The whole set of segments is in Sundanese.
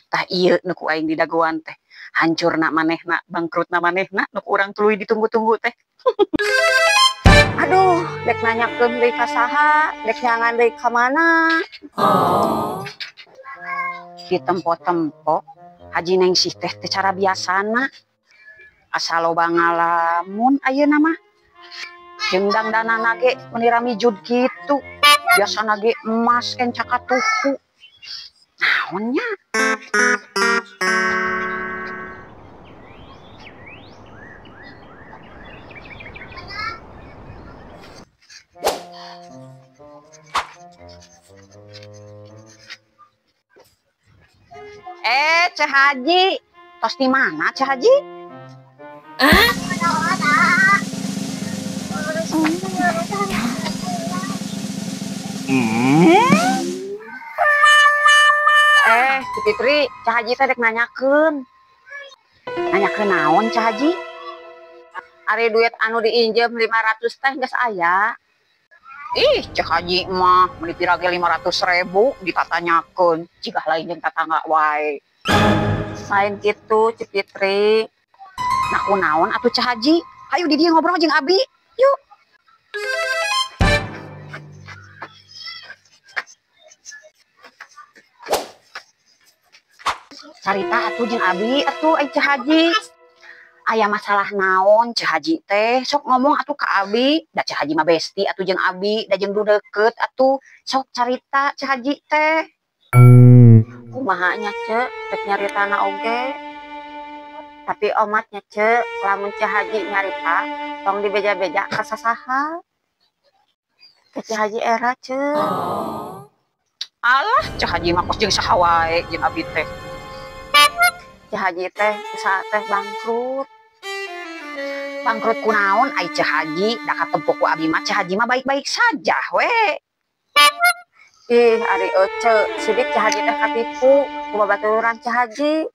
Tah ieu nu ku aing didagoan teh. Hancurna manehna, bangkrutna manehna nu ku urang tuluy ditunggu-tunggu teh. Aduh, dek nanyakeun deui ka saha, dek nyangan deui ka mana? Ditempo-tempo Haji Nengsih teh teu cara biasana. Asa loba ngalamun ayeuna mah. Jeung dangdanana ge meuni ramijud kitu. Biasana ge emas kenca katuhu. Naon nya? Ceh Haji, tos di mana Ceh Haji? Hah? Si Fitri, Ceh Haji teh dek nanyakeun. Nanyakeun naon Ceh Haji? Ari duit anu diinjem 500 teh geus aya. Ih, Ceh Haji mah meuni pira ge 500.000 ditatanyakeun, cigah lain jeung tatangga wae. Lain kitu Ceu Fitri. Nah kunaon atuh Ceh Haji? Hayu di dieu ngobrol jeung abi. Yuk. Carita atuh jeung abi atuh ai Ceh Haji. Aya masalah naon Ceh Haji teh? Sok ngomong atuh ka abi. Da Ceh Haji mah besti atuh jeung abi, da jeung du deukeut atuh. Sok carita Ceh Haji teh. Kumaha nya Ceu, rek nyaritana oge. Tapi omatnya Ceu, lamun Ceh Haji nyarita tong dibeja-beja ka sasaha. Ke Ceh Haji era Ceu. Alah, Ceh Haji mah kos jeung saha wae jeung abi teh. Ceh Haji teh usaha teh bangkrut. Bangkrut kunaon ai Ceh Haji, da katempo ku abi mah Ceh Haji mah baik-baik saja we. Ih, ari ece, sidik Ceh Haji teh katipu ku babaturan Ceh Haji.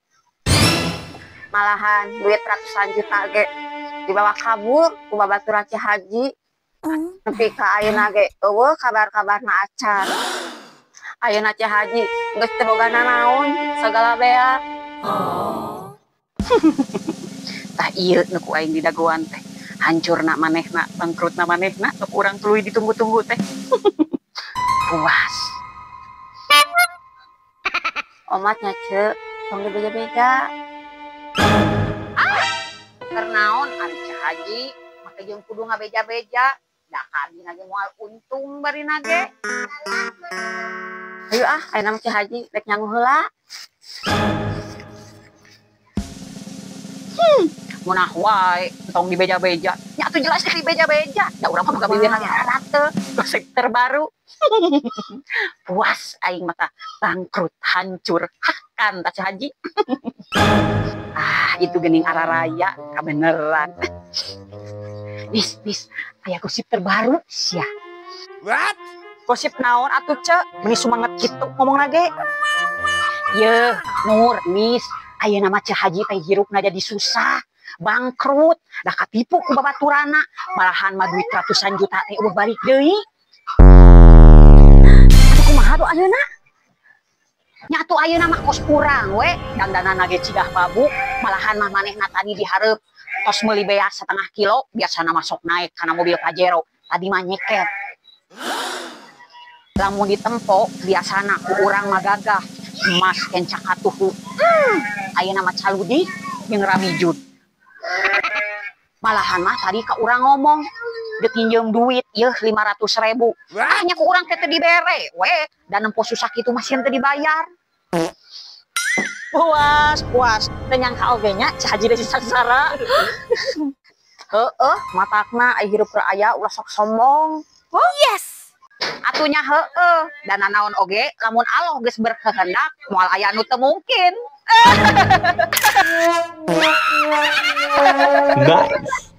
Malahan duit ratusan juta ge dibawa kabur ku babaturan Ceh Haji. Nepi ka ayeuna ge eueuh kabar-kabarna acan. Ayeuna Ceh Haji geus teu boga nanaon sagala beak. Tah ieu nu ku aing didagoan teh. Hancurna manehna, bangkrutna manehna nu ku urang tuluy ditunggu-tunggu teh. Puas. Omatnya Ceu, tong dibeja-beja. Ah, karnaon ari Ceh Haji, make jeung kudu ngabeja-beja. Da ka abi ge moal untung barina ge. Ayo ah, ayeuna mah Ceh Haji rek nyangu heula. Munah wae, tong dibeja-beja. Nya atuh jelas dibeja-beja. Da urang mah boga bibir rate, gosip terbaru. Puas aing mah bangkrut, hancur, hakan tah Ceh Haji. Ah, itu geuning araraya kabeneran. Nis, nis, aya gosip terbaru sia. What? Gosip naon atuh Ceu? Meuni sumanget kitu ngomongna ge. Yeuh, Nur, nis, ayeuna mah Ceh Haji teh hirupna jadi susah, bangkrut, da katipu ku babaturana, malahan mah duit ratusan juta teh eueuh balik deui. Atuh kumaha tuh ayeuna? Nya atuh ayeuna mah kos kurang we, dandanana ge cigah babu, malahan mah manehna tadi dihareup tos meuli beas setengah kilo, biasana mah sok naik kana mobil Pajero, tadi mah nyeket. Lamun ditempo biasana ku urang mah gagah, emas kenca katuhu. Ayeuna mah caludi jeung ramijud. Malahan mah tadi ka urang ngomong dek nginjeum duit yeuh 500.000. Ah nya ku urang teh teu dibere we, da nempo susah kitu mah sieun teu dibayar. Puas, puas. Teu nyangka oge nya Ceh Haji deui sangsara. Heueuh, matakna ai hirup keur aya ulah sok sombong. Yes. Atunya heueuh, da nanaon oge lamun Allah geus berkehendak moal aya anu teu mungkin. Nice.